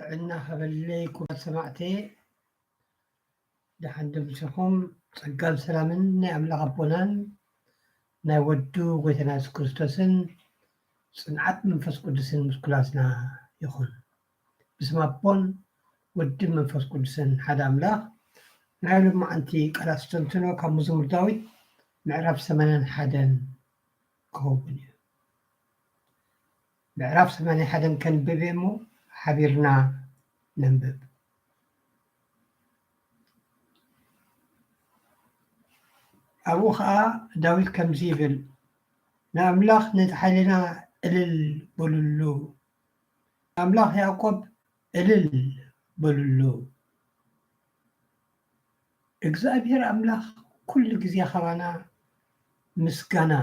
ጥዕና ኸበለይ ክቡራት ሰማዕተየ፣ ደሓን ዶ ምሲኹም? ጸጋን ሰላምን ናይ ኣምላኽ ኣቦናን ናይ ወዱ ጎይታና የሱስ ክርስቶስን ጽንዓት መንፈስ ቅዱስን ምስ ኩላትና ይኹን። ብስም ኣቦን ወድን መንፈስ ቅዱስን ሓደ ኣምላኽ። ናይ ሎማዓንቲ ቃል ኣስተንትኖ ካብ መዝሙር ዳዊት ምዕራፍ ሰማንያን ሓደን ክኸውን እዩ። ምዕራፍ ሰማንያን ሓደን ከንብብ እየ እሞ ሓቢርና ነንብብ። ኣብኡ ኸኣ ዳዊት ከምዚ ይብል፣ ንኣምላኽ ነቲ ሓይልና እልል በሉሉ፣ ንኣምላኽ ያዕቆብ እልል በሉሉ። እግዚኣብሔር ኣምላኽ ኩሉ ግዜ ኻባና ምስጋና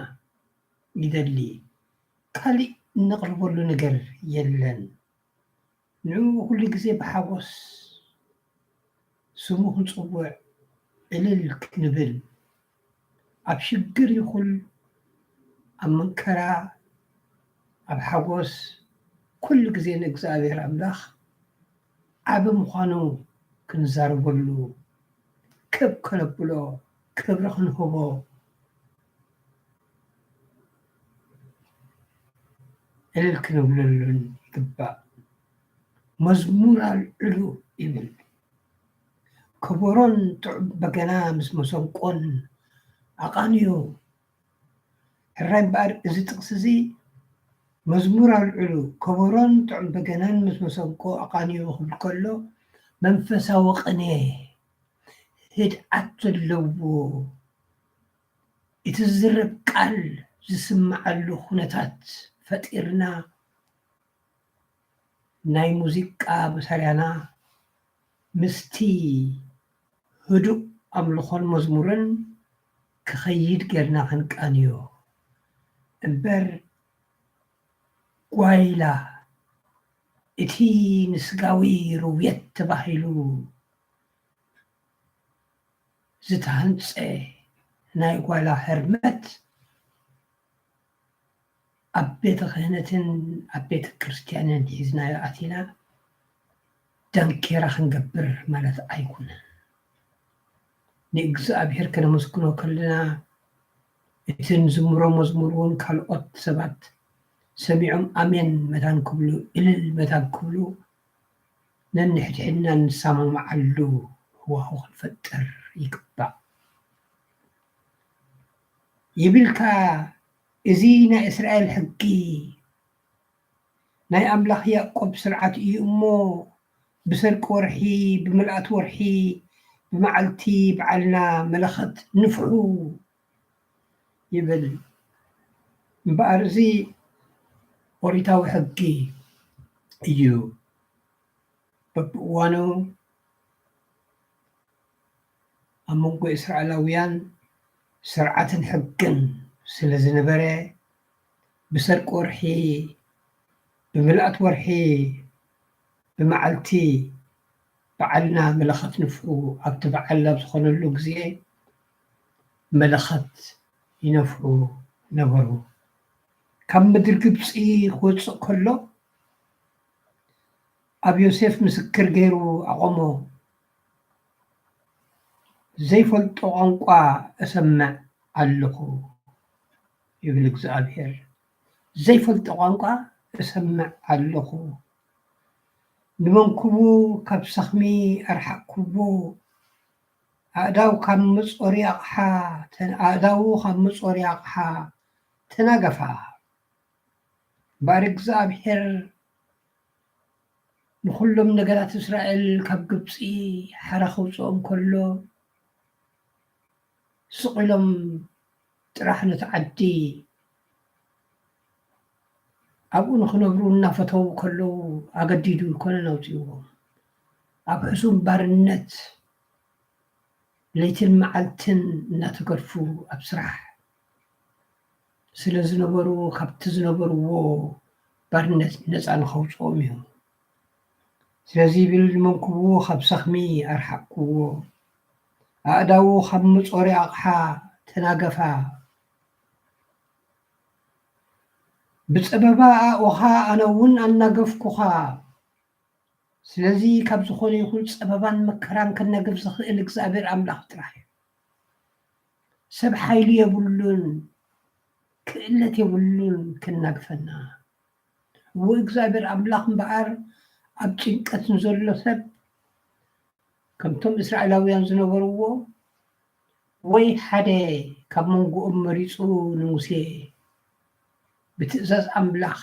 ይደሊ። ካሊእ እነቕርበሉ ነገር የለን። ንዕኡ ኩሉ ግዜ ብሓጎስ ስሙ ክንጽውዕ፣ እልል ክንብል፣ ኣብ ሽግር ይኹን ኣብ መንከራ፣ ኣብ ሓጎስ፣ ኩሉ ግዜ ንእግዚኣብሔር ኣምላኽ ዓቢ ምዃኑ ክንዛረበሉ፣ ክብ ከነብሎ፣ ክብሪ ክንህቦ፣ እልል ክንብለሉን ይግባእ። መዝሙር ኣልዕሉ ይብል። ከበሮን ጥዑም በገና ምስ መሰንቆን ኣቓንዩ። ሕራይ እምበኣር እዚ ጥቕሲ እዚ መዝሙር ኣልዕሉ፣ ከበሮን ጥዑም በገናን ምስ መሰንቆ ኣቓንዩ ክብል ከሎ መንፈሳዊ ቅኔ፣ ህድኣት ዘለዎ፣ እቲ ዝዝረብ ቃል ዝስምዓሉ ኩነታት ፈጢርና፣ ናይ ሙዚቃ መሳርያና ምስቲ ህዱእ ኣምልኾን መዝሙርን ክኸይድ ጌርና ክንቃንዮ እምበር፣ ጓይላ እቲ ንስጋዊ ርውየት ተባሂሉ ዝተሃንጸ ናይ ጓይላ ህርመት ኣብ ቤተ ክህነትን ኣብ ቤተ ክርስቲያንን ሒዝናዮ ኣቲና ዳንኬራ ክንገብር ማለት ኣይኮነን። ንእግዚኣብሔር ከነመስግኖ ከለና፣ እቲ ንዝምሮ መዝሙር እውን ካልኦት ሰባት ሰሚዖም ኣሜን መታን ክብሉ፣ እልል መታን ክብሉ፣ ነንሕድሕድና ንሰማማዓሉ ህዋሁ ክንፈጥር ይግባእ። ይብል ከኣ፣ እዚ ናይ እስራኤል ሕጊ፣ ናይ ኣምላኽ ያዕቆብ ስርዓት እዩ እሞ፣ ብሰርቂ ወርሒ፣ ብምልኣት ወርሒ፣ ብመዓልቲ በዓልና መለኸት ንፍሑ ይብል። እምበኣር እዚ ኦሪታዊ ሕጊ እዩ። በብእዋኑ ኣብ መንጎ እስራኤላውያን ስርዓትን ሕግን ስለ ዝነበረ፣ ብሰርቂ ወርሒ፣ ብምልኣት ወርሒ፣ ብመዓልቲ በዓልና መለኸት ንፍሑ። ኣብቲ በዓል ኣብ ዝኾነሉ ግዜ መለኸት ይነፍሑ ነበሩ። ካብ ምድሪ ግብጺ ክወጽእ ከሎ፣ ኣብ ዮሴፍ ምስክር ገይሩ ኣቖሞ። ዘይፈልጦ ቋንቋ እሰምዕ ኣለኹ ይብል እግዚኣብሔር። ዘይፈልጦ ቋንቋ እሰምዕ ኣለኹ። ንመንኩቡ ካብ ሰኽሚ ኣርሓቕኩዎ። ኣእዳው ካብ መጾሪ ኣቕሓ ተን-፣ ኣእዳዉ ካብ መጾሪ ኣቕሓ ተናገፋ። እምበኣር እግዚኣብሔር ንኹሎም ነገዳት እስራኤል ካብ ግብጺ ሓራ ከውጽኦም ከሎ፣ ስቕ ኢሎም ጥራሕ ነቲ ዓዲ ኣብኡ ንኽነብሩ እናፈተዉ ከለዉ ኣገዲዱ ኣይኮነን ኣውጺእዎም። ኣብ ሕሱም ባርነት ለይትን መዓልትን እናተገርፉ ኣብ ስራሕ ስለ ዝነበሩ፣ ካብቲ ዝነበርዎ ባርነት ነጻ ንኸውጽኦም እዩ። ስለዚ ይብል፣ ንመንኩቡ ካብ ሰኽሚ ኣርሓቕኩዎ፣ ኣእዳዉ ካብ መጾሪ ኣቕሓ ተናገፋ። ብጸበባ ኣእኡኻ ኣነ እውን ኣናገፍኩኻ። ስለዚ ካብ ዝኾነ ይኹን ጸበባን መከራን ከናግፍ ዝኽእል እግዚኣብሔር ኣምላኽ ጥራሕ እዩ። ሰብ ሓይሊ የብሉን፣ ክእለት የብሉን ከናግፈና። እወ እግዚኣብሔር ኣምላኽ እምበኣር ኣብ ጭንቀት ንዘሎ ሰብ ከምቶም እስራኤላውያን ዝነበርዎ ወይ ሓደ ካብ መንጎኦም መሪጹ ንሙሴ ብትእዛዝ ኣምላኽ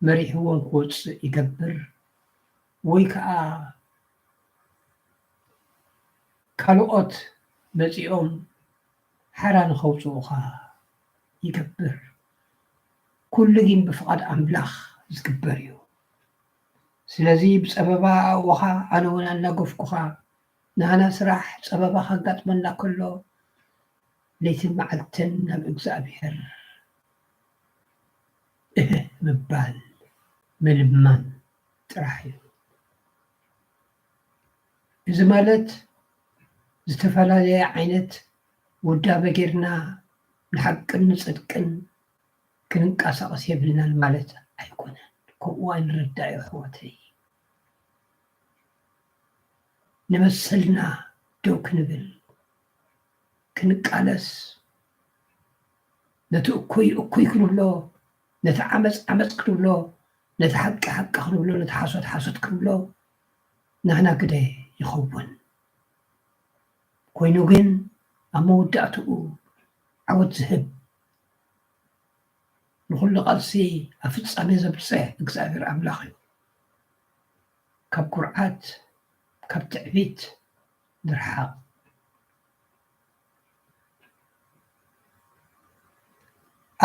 መሪሕዎም ክወጽእ ይገብር፣ ወይ ከኣ ካልኦት መጺኦም ሓራ ንኸውጽኡኻ ይገብር። ኩሉ ግን ብፍቓድ ኣምላኽ ዝግበር እዩ። ስለዚ ብጸበባ ኣእወኻ ኣነ እውን ኣናገፍኩኻ። ናህና ስራሕ ጸበባ ከጋጥመና ከሎ ለይትን መዓልትን ናብ እግዚኣብሔር እህ ምባል ምልማን ጥራሕ እዩ። እዚ ማለት ዝተፈላለየ ዓይነት ውዳበ ጌርና ንሓቅን ንጽድቅን ክንንቀሳቐስ የብልናን ማለት ኣይኮነን። ከምኡ ኣይንረዳእ ኣሕዋተይ። ንመሰልና ደው ክንብል፣ ክንቃለስ፣ ነቲ እኩይ እኩይ ክንብሎ፣ ነቲ ዓመጽ ዓመጽ ክንብሎ፣ ነቲ ሓቂ ሓቂ ክንብሎ፣ ነቲ ሓሶት ሓሶት ክንብሎ ናህና ግደ ይኸውን። ኮይኑ ግን ኣብ መወዳእትኡ ዓወት ዝህብ ንኹሉ ቃልሲ ኣብ ፍጻሜ ዘብጽሕ እግዚኣብሔር ኣምላኽ እዩ። ካብ ኩርዓት፣ ካብ ትዕቢት ንርሓቕ።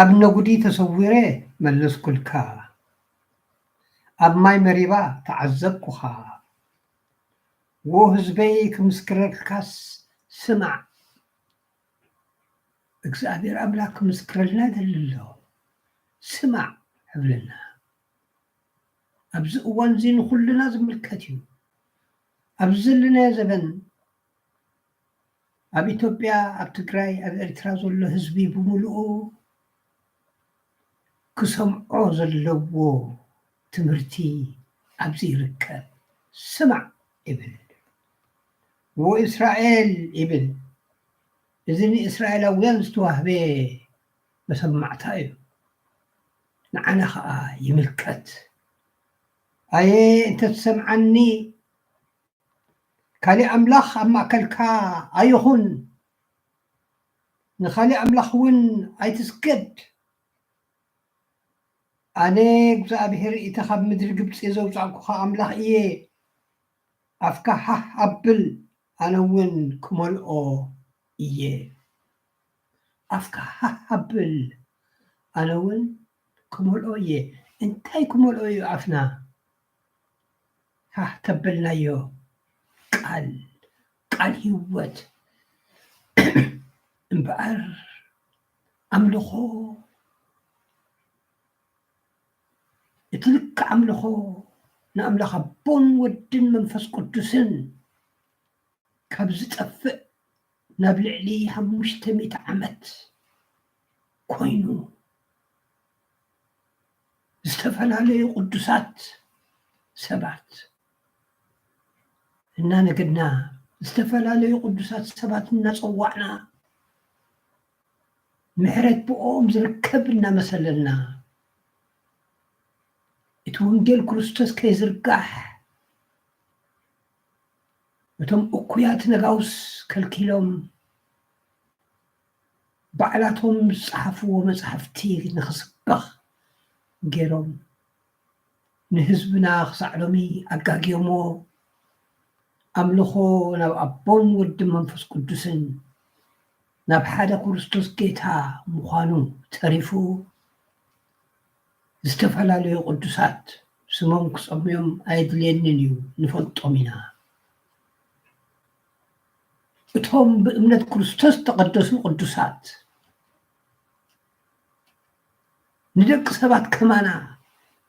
ኣብ ነጉዲ ተሰዊረ መለስኩልካ፣ ኣብ ማይ መሪባ ተዓዘብኩኻ። ዎ ህዝበይ ክምስክረልካስ ስማዕ፣ እግዚኣብሔር ኣምላኽ ክምስክረልና ይደሊ ኣሎ። ስማዕ እብለና። ኣብዚ እዋን እዚ ንኹልና ዝምልከት እዩ። ኣብዚ ዘለናዮ ዘበን ኣብ ኢትዮጵያ፣ ኣብ ትግራይ፣ ኣብ ኤርትራ ዘሎ ህዝቢ ብምሉኡ ክሰምዖ ዘለዎ ትምህርቲ ኣብዚ ይርከብ። ስማዕ ይብል። ወእስራኤል ይብል። እዚ ንእስራኤላውያን ዝተዋህበ መሰማዕታ እዩ። ንዓና ኸኣ ይምልከት። ኣየ እንተትሰምዓኒ፣ ካሊእ ኣምላኽ ኣብ ማእከልካ ኣይኹን፣ ንኻሊእ ኣምላኽ እውን ኣይትስገድ። ኣነ እግዚኣብሄር፣ እቲ ኻብ ምድሪ ግብጺ ዘውጻእኩኻ ኣምላኽ እየ። ኣፍካ ሃህ ኣብል፣ ኣነ እውን ክመልኦ እየ። ኣፍካ ሃህ ኣብል፣ ኣነ እውን ክመልኦ እየ። እንታይ ክመልኦ እዩ ኣፍና? ሃህ ተበልናዮ ቃል፣ ቃል ህይወት። እምበኣር ኣምልኾ፣ እቲ ልክዕ ኣምልኾ ንኣምላኽ ኣቦን ወድን መንፈስ ቅዱስን ካብ ዝጠፍእ ናብ ልዕሊ ሓሙሽተ ሚእቲ ዓመት ኮይኑ፣ ዝተፈላለዩ ቅዱሳት ሰባት እናነገድና፣ ዝተፈላለዩ ቅዱሳት ሰባት እናጸዋዕና፣ ምሕረት ብኦም ዝርከብ እናመሰለና፣ እቲ ወንጌል ክርስቶስ ከይዝርጋሕ እቶም እኩያት ነጋውስ ከልኪሎም፣ ባዕላቶም ዝጸሓፍዎ መጻሕፍቲ ንኽስበኽ ገይሮም፣ ንህዝብና ክሳዕ ሎሚ ኣጋግዮምዎ። ኣምልኾ ናብ ኣቦን ወድን መንፈስ ቅዱስን ናብ ሓደ ክርስቶስ ጌታ ምዃኑ ተሪፉ፣ ዝተፈላለዩ ቅዱሳት ስሞም ክጸምዮም ኣየድልየንን እዩ፣ ንፈልጦም ኢና። እቶም ብእምነት ክርስቶስ ዝተቐደሱ ቅዱሳት ንደቂ ሰባት ከማና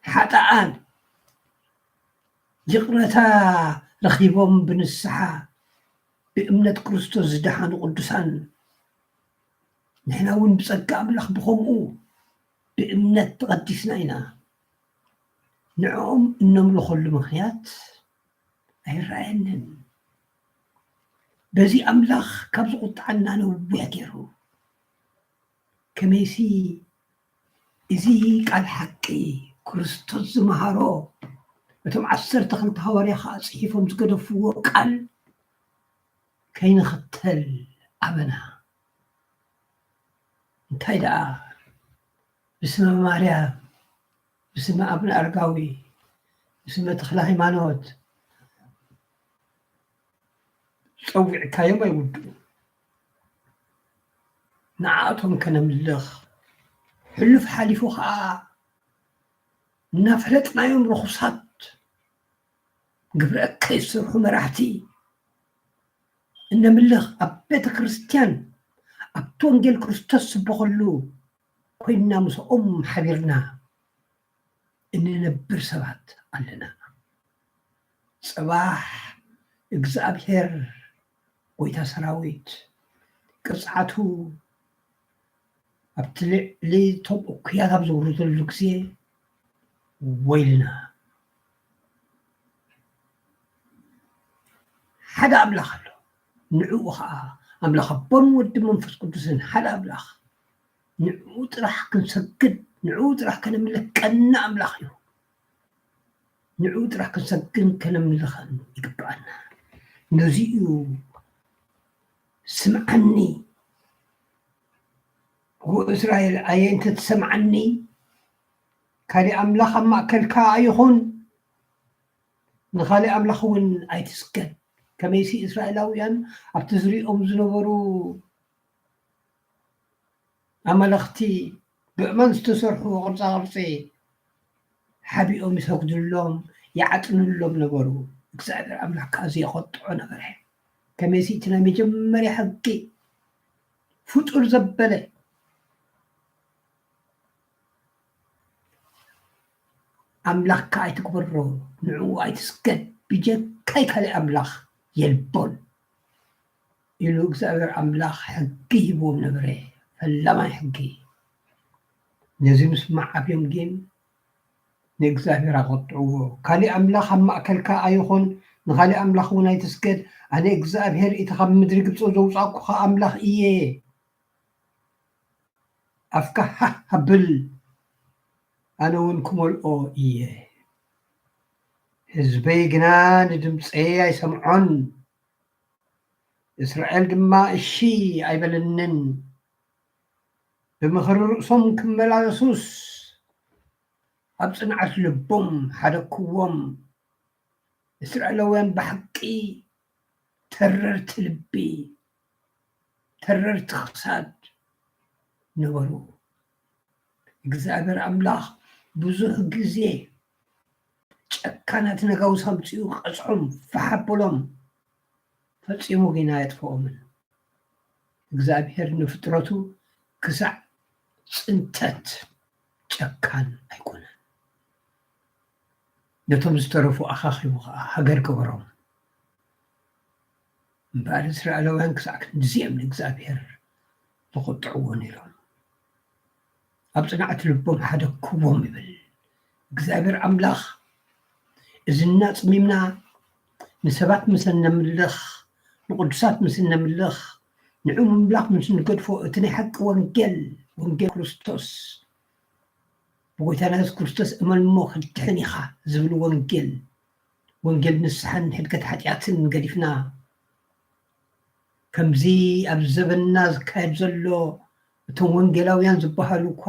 ሓጥኣን ይቕረታ ረኺቦም ብንስሓ ብእምነት ክርስቶስ ዝደሓኑ ቅዱሳን፣ ንሕና እውን ብጸጋ ኣምላኽ ብኸምኡ ብእምነት ተቐዲስና ኢና። ንዕኦም እነምልኸሉ ምኽንያት ኣይረኣየንን። በዚ ኣምላኽ ካብ ዝቑጥዓና ነዊሕ ገይሩ። ከመይሲ እዚ ቃል ሓቂ ክርስቶስ ዝመሃሮ፣ እቶም ዓሰርተ ክልተ ሃዋርያ ኸዓ ጽሒፎም ዝገደፍዎ ቃል ከይንኽተል ኣበና። እንታይ ደኣ ብስመ ማርያም፣ ብስመ ኣቡነ ኣረጋዊ፣ ብስመ ተኽለ ሃይማኖት ጸዊዕካዮም ኣይውድኡ። ንዓኣቶም ከነምልኽ፣ ሕሉፍ ሓሊፉ ኸኣ እናፈለጥናዮም ርኹሳት ግብረ እከይ ዝሰርሑ መራሕቲ እነምልኽ፣ ኣብ ቤተ ክርስቲያን ኣብቲ ወንጌል ክርስቶስ ዝስበኸሉ ኮይንና ምስኦም ሓቢርና እንነብር ሰባት ኣለና። ጽባሕ እግዚኣብሔር ጎይታ ሰራዊት ቅጽዓቱ ኣብቲ ልዕሊ እቶም እኩያት ኣብ ዘውርደሉ ግዜ ወይልና። ሓደ ኣምላኽ ኣሎ፣ ንዕኡ ኸዓ ኣምላኽ ኣቦን ወድን መንፈስ ቅዱስን ሓደ ኣምላኽ፣ ንዕኡ ጥራሕ ክንሰግድ፣ ንዕኡ ጥራሕ ከነምልኽ ቀና ኣምላኽ እዩ። ንዕኡ ጥራሕ ክንሰግድን ከነምልኽን ይግብኣና። ነዚ እዩ ስምዓኒ ጉ እስራኤል ኣየ እንተ ትሰምዓኒ፣ ካሊእ ኣምላኽ ኣብ ማእከልካ ኣይኹን፣ ንኻሊእ ኣምላኽ እውን ኣይትስገድ። ከመይሲ እስራኤላውያን ኣብቲ ዝሪኦም ዝነበሩ ኣመለኽቲ ብእማን ዝተሰርሑ ቅርጻ ቅርጺ ሓቢኦም ይሰግድሎም፣ ይዓጥንሎም ነበሩ። እግዚኣብሔር ኣምላኽ ከኣ ዘየቐጥዖ ነበረ። ከመይሲ እቲ ናይ መጀመርያ ሕጊ ፍጡር ዘበለ ኣምላኽካ ኣይትግበሮ፣ ንዕኡ ኣይትስገድ፣ ብጀካይ ካልእ ኣምላኽ የልቦን ኢሉ እግዚኣብሔር ኣምላኽ ሕጊ ሂብዎም ነበረ፣ ፈላማይ ሕጊ። ነዚ ምስማዕ ኣብዮም ግን ንእግዚኣብሔር ኣቐጥዕዎ። ካልእ ኣምላኽ ኣብ ማእከልካ ኣይኹን፣ ንኻልእ ኣምላኽ እውን ኣይትስገድ። ኣነ እግዚኣብሔር እቲ ካብ ምድሪ ግብጺ ዘውጻእኩኻ ኣምላኽ እየ። ኣፍካ ሃህ ኣብል፣ ኣነ እውን ክመልኦ እየ። ህዝበይ ግና ንድምፀይ ኣይሰምዖን፣ እስራኤል ድማ እሺ ኣይበለንን። ብምኽሪ ርእሶም ክመላለሱስ፣ ኣብ ጽንዓት ልቦም ሓደግክዎም። እስራኤላውያን ብሓቂ ተረርቲ ልቢ፣ ተረርቲ ክሳድ ነበሩ። እግዚኣብሔር ኣምላኽ ብዙሕ ግዜ ጨካናት ነጋውስ ኣምጺኡ ቀጽዖም፣ ፋሕ ኣበሎም፣ ፈጺሙ ግና ኣየጥፍኦምን። እግዚኣብሔር ንፍጥረቱ ክሳዕ ጽንተት ጨካን ኣይኮነን። ነቶም ዝተረፉ ኣኻኺቡ ኸዓ ሃገር ገበሮም። እምበኣር እስራኤላውያን ክሳዕ ክንድዚ እዮም ንእግዚኣብሔር ዝቑጥዕዎ ነይሮም። ኣብ ጽንዓት ልቦም ሓደግክዎም ይብል እግዚኣብሔር ኣምላኽ። እዝና ጽሚምና ንሰባት ምስ እነምልኽ፣ ንቅዱሳት ምስ እነምልኽ፣ ንዑ ምምላኽ ምስ ንገድፎ፣ እቲ ናይ ሓቂ ወንጌል፣ ወንጌል ክርስቶስ፣ ብጎይታና የሱስ ክርስቶስ እመን እሞ ክትድሕን ኢኻ ዝብል ወንጌል፣ ወንጌል ንስሓን ሕድገት ሓጢኣትን ገዲፍና፣ ከምዚ ኣብ ዘበንና ዝካየድ ዘሎ፣ እቶም ወንጌላውያን ዝበሃሉ እኳ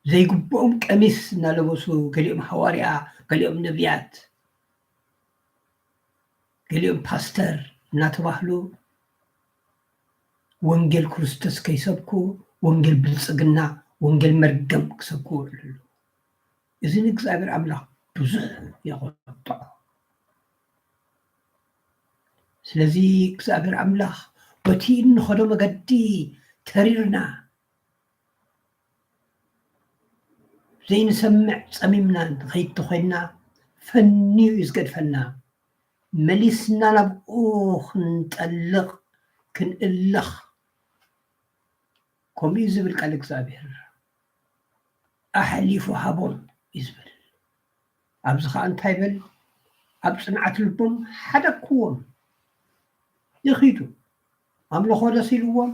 ዘይግብኦም ቀሚስ እናለበሱ፣ ገሊኦም ሃዋርያ፣ ገሊኦም ነቢያት፣ ገሊኦም ፓስተር እናተባህሉ ወንጌል ክርስቶስ ከይሰብኩ፣ ወንጌል ብልጽግና፣ ወንጌል መርገም ክሰብኩ ውዕሉ ኣለዉ። እዚ ንእግዚኣብሔር ኣምላኽ ብዙሕ የቖጥዖ። ስለዚ እግዚኣብሔር ኣምላኽ በቲ እንኸዶ መገዲ ተሪርና ዘይንሰምዕ ጸሚምና ንኸይድ ተኾይንና፣ ፈንዩ እዩ ዝገድፈና። መሊስና ናብኡ ክንጠልቕ፣ ክንእለኽ፣ ከምኡ እዩ ዝብል ቃል እግዚኣብሔር። ኣሕሊፉ ሃቦም እዩ ዝብል። ኣብዚ ኸዓ እንታይ በል? ኣብ ጽንዓት ልቦም ሓደግክዎም። ይኺዱ። ኣምልኾ ደስ ኢልዎም።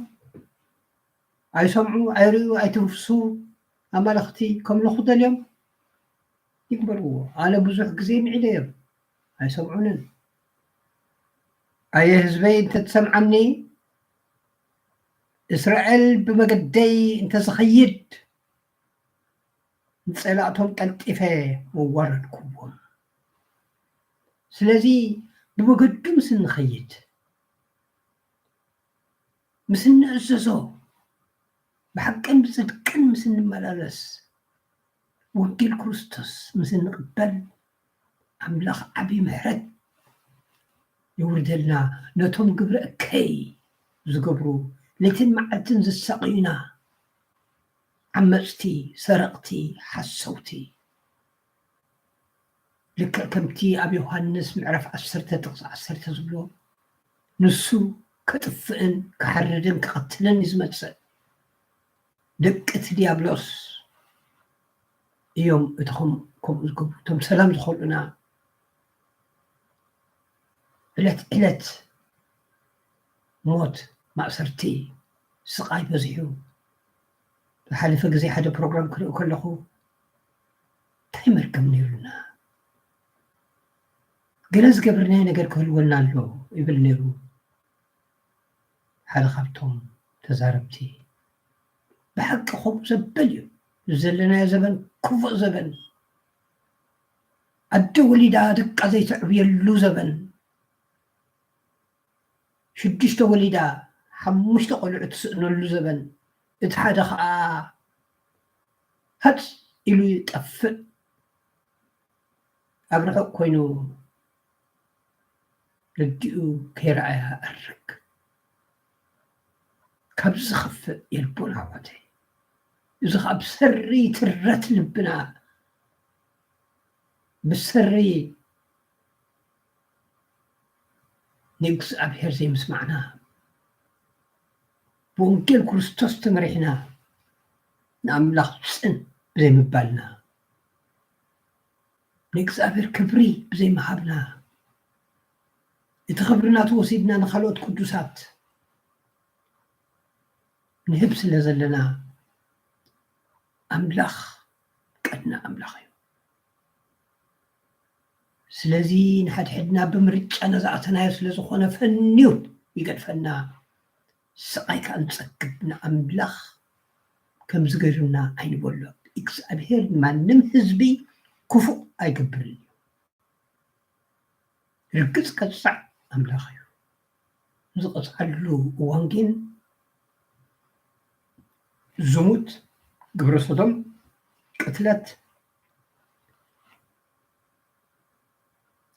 ኣይሰምዑ፣ ኣይርእዩ፣ ኣይትንፍሱ። ኣማልኽቲ ከምልኹ ደልዮም ይግበርዎ። ኣነ ብዙሕ ግዜ ምዒደዮም። ኣይሰምዑንን። ኣየ ህዝበይ፣ እንተትሰምዓኒ፣ እስራኤል ብመገደይ እንተዝኸይድ፣ ንጸላእቶም ቀልጢፈ መዋረድኩዎም። ስለዚ ብመገዱ ምስ እንኸይድ፣ ምስ እንእዘዞ፣ ብሓቅን ብጽድቅን ምስ እንመላለስ፣ ወንጌል ክርስቶስ ምስ እንቕበል፣ ኣምላኽ ዓቢ ምሕረት የውርደልና። ነቶም ግብረ እከይ ዝገብሩ፣ ለይትን መዓልትን ዝሳቕዩና፣ ዓመጽቲ፣ ሰረቕቲ፣ ሓሰውቲ፣ ልክዕ ከምቲ ኣብ ዮሃንስ ምዕራፍ ዓሰርተ ጥቕሲ ዓሰርተ ዝብሎ፣ ንሱ ከጥፍእን ክሓርድን ክቐትልን እዩ ዝመጽእ። ደቂ እቲ ዲያብሎስ እዮም እቶም ከምኡ ዝገብሩ፣ እቶም ሰላም ዝኸልኡና፣ ዕለት ዕለት ሞት፣ ማእሰርቲ፣ ስቓይ በዚሑ። ዝሓለፈ ግዜ ሓደ ፕሮግራም ክርኢ ከለኹ፣ እንታይ መርገም ነይሩና? ገለ ዝገብርናዮ ነገር ክህልወና ኣሎ ይብል ነይሩ ሓደ ካብቶም ተዛረብቲ። ብሓቂ ከምኡ ዘበል እዩ። ዘለናዮ ዘበን ክፉእ ዘበን፣ ኣደ ወሊዳ ደቃ ዘይተዕብየሉ ዘበን፣ ሽዱሽተ ወሊዳ ሓሙሽተ ቆልዑ ትስእነሉ ዘበን፣ እቲ ሓደ ኸዓ ሃጽ ኢሉ ይጠፍእ። ኣብ ርሑቕ ኮይኑ ርዲኡ ከይረኣያ ኣርግ። ካብዚ ዝኸፍእ የልቦና ኣሕዋተይ። እዚ ኸዓ ብሰሪ ትረት ልብና፣ ብሰሪ ንእግዚኣብሔር ዘይምስማዕና፣ ብወንጌል ክርስቶስ ተመሪሕና ንኣምላኽ ጽን ብዘይምባልና፣ ንእግዚኣብሔር ክብሪ ብዘይምሃብና፣ እቲ ክብሪ ናቱ ወሲድና ንኻልኦት ቅዱሳት ንህብ ስለ ዘለና፣ ኣምላኽ ቀና ኣምላኽ እዩ። ስለዚ ንሓድሕድና ብምርጫና ዝኣተናዮ ስለ ዝኾነ ፈንዩ ይገድፈና። ስቓይ ከኣ ንጸግብ፣ ንኣምላኽ ከምዚ ገይሩና ኣይንበሎ። እግዚኣብሔር ንማንም ህዝቢ ክፉእ ኣይገብርን እዩ። ርግጽ ቀጻዕ ኣምላኽ እዩ። ዝቐጽዓሉ እዋን ግን ዝሙት፣ ግብረ ሰዶም፣ ቅትለት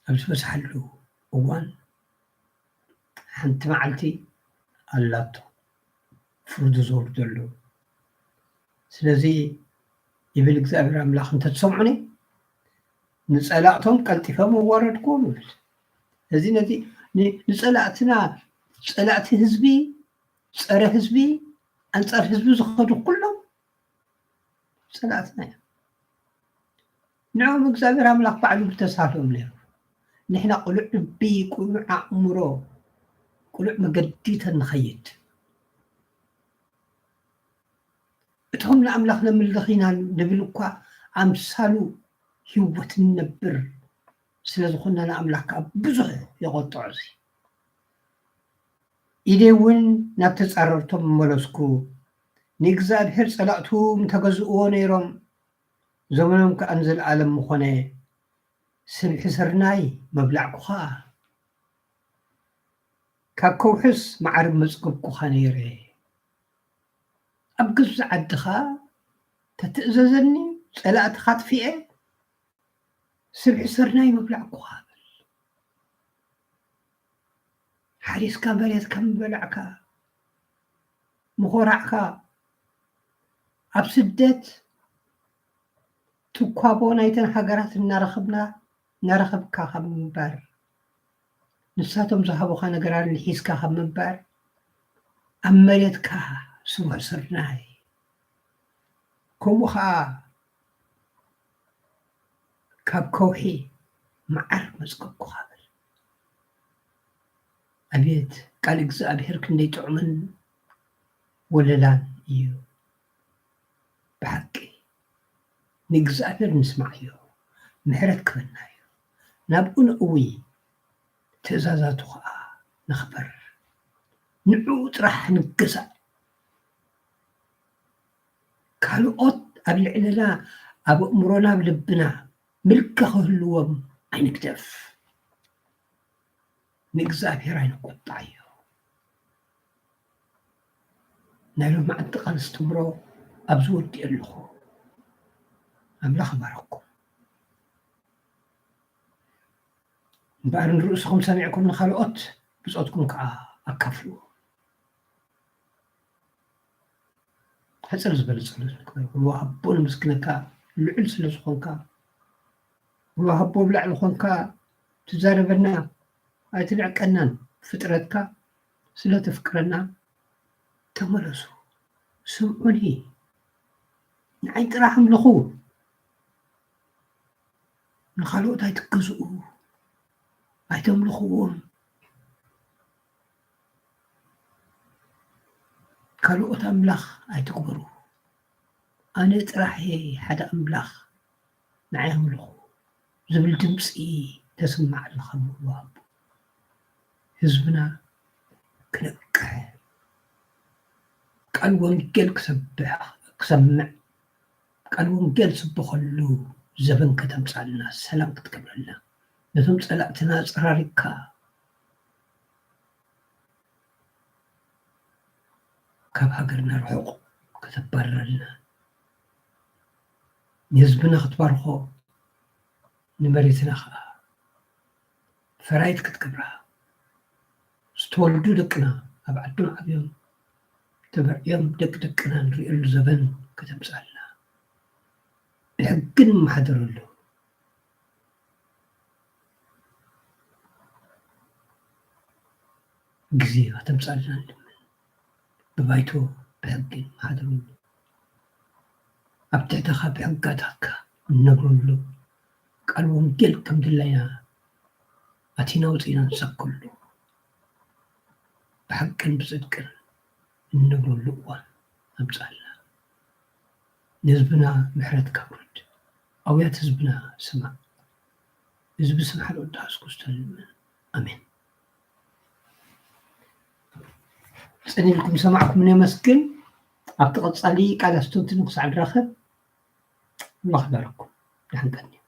ኣብ ዝበዝሓሉ እዋን ሓንቲ መዓልቲ ኣላቶ ፍርዱ ዘውርደሉ። ስለዚ ይብል እግዚኣብሔር ኣምላኽ፣ እንተትሰምዑኒ ንጸላእቶም ቀልጢፈ ምዋረድክዎም ይብል። እዚ ነዚ ን-፣ ንጸላእትና፣ ጸላእቲ ህዝቢ፣ ጸረ ህዝቢ፣ ኣንጻር ህዝቢ ዝኸዱ ኩሎም ጸላእትና እዮም። ንዕኦም እግዚኣብሔር ኣምላኽ ባዕሉ ምተሳልኦም ነይሩ። ንሕና ቅሉዕ ልቢ፣ ቅሉዕ ኣእምሮ፣ ቅሉዕ መገዲ ተንኸይድ፣ እቶም ንኣምላኽ ነምልኽ ኢና ንብል እኳ ኣምሳሉ ህይወት ንነብር ስለ ዝኾንና ንኣምላኽ ከኣ ብዙሕ የቖጥዖ። እዚ ኢደይ እውን ናብ ተጻረርቶም መለስኩ። ንእግዚኣብሔር ጸላእቱ ምተገዝእዎ ነይሮም፣ ዘመኖም ከኣ ንዘለኣለም ምኾነ። ስብሒ ስርናይ መብላዕኩኻ፣ ካብ ከውሕስ መዓር መጽገብኩኻ ነይረ። ኣብ ገዛእ ዓድኻ ተትእዘዘኒ፣ ጸላእትኻ ኣጥፊኤ፣ ስብሒ ስርናይ መብላዕኩኻ በል። ሓሪስካ መሬትካ ምበላዕካ፣ ምኾራዕካ፣ ኣብ ስደት ትኳቦ ናይተን ሃገራት እናረኸብና፣ እናረኸብካ ካብ ምንባር፣ ንሳቶም ዝሃቡኻ ነገራት ሒዝካ ካብ ምንባር፣ ኣብ መሬትካ ስቡሕ ስርናይ፣ ከምኡ ኸዓ ካብ ከውሒ መዓር መጽገኩኻ በል። ኣቤት ቃል እግዚኣብሔር ክንደይ ጥዑምን ወለላን እዩ። ብሓቂ ንእግዚኣብሔር ንስማዓዮ፣ ምሕረት ክበናዮ፣ ናብኡ ነእዊ፣ ትእዛዛቱ ኸዓ ንኽበር፣ ንዕኡ ጥራሕ ንገዛእ። ካልኦት ኣብ ልዕለና፣ ኣብ ኣእምሮና፣ ኣብ ልብና ምልኪ ክህልዎም ኣይንግደፍ። ንእግዚኣብሔር ኣይንቆጣዓዮ። ናይ ሎማዓንቲ ቃል ኣስተምህሮ ኣብዚ ወዲኤ ኣለኹ። ኣምላኽ ይባርኽኩም። እምበኣር ንርእስኹም ሰሚዕኩም ንኻልኦት ብጾትኩም ከዓ ኣካፍልዎ። ሕጽር ዝበለ ጸሎት ንግበር። ወሃቦ ነመስግነካ ልዑል ስለ ዝኾንካ፣ ወሃቦ ኣብ ላዕሊ ኾንካ ትዛረበና ኣይትንዕቀናን። ፍጥረትካ ስለ ተፍቅረና ተመለሱ፣ ስምዑኒ፣ ንዓይ ጥራሕ ኣምልኹ። ንኻልኦት ኣይትገዝኡ፣ ኣይተምልኽዎም። ካልኦት ኣምላኽ ኣይትግበሩ። ኣነ ጥራሕ እየ ሓደ ኣምላኽ፣ ንዓይ ኣምልኹ ዝብል ድምፂ ተስምዕ ኣለኻ። ምዋብ ህዝብና ክነቅሕ፣ ቃል ወንጌል ክሰብሕ፣ ክሰምዕ፣ ቃል ወንጌል ዝስበኸሉ ዘበን ከተምፃልና፣ ሰላም ክትገብረልና፣ ነቶም ፀላእትና ፀራሪግካ ካብ ሃገርና ርሑቕ ከተባርረልና፣ ንህዝብና ክትባርኾ፣ ንመሬትና ኸዓ ፈራይት ክትገብራ፣ ዝተወልዱ ደቅና ኣብ ዓዶም ዓብዮም ተመርዕዮም ደቂ ደቅና ንሪእሉ ዘበን ከተምፅኣልና፣ ብሕጊ ንመሓደረሉ ግዜ ከተምፅኣልና ንልምን። ብባይቶ ብሕጊ ንመሓደረሉ፣ ኣብ ትሕተኻ ብሕግጋታትካ ንነብረሉ፣ ቃል ወንጌል ከም ድላይና ኣቲና ወፂና ንሰብከሉ፣ ብሓቅን ብፅድቅን እንነብረሉ እዋን ኣምፅኣልና። ንህዝብና ምሕረትካ ኣውርድ። ኣውያት ህዝብና ስማዕ። እዚ ብስም ሓደ ወድኻ የሱስ ክርስቶስ ንልምን። ኣሜን። ጽን ኢልኩም ዝሰማዕኩምኒ የመስግን። ኣብቲ ቀጻሊ ቃል ኣስተንትኑ ክሳዕ ንራኸብ፣ ኣምላኽ ይባርኽኩም። ደሓን ቀንዩ።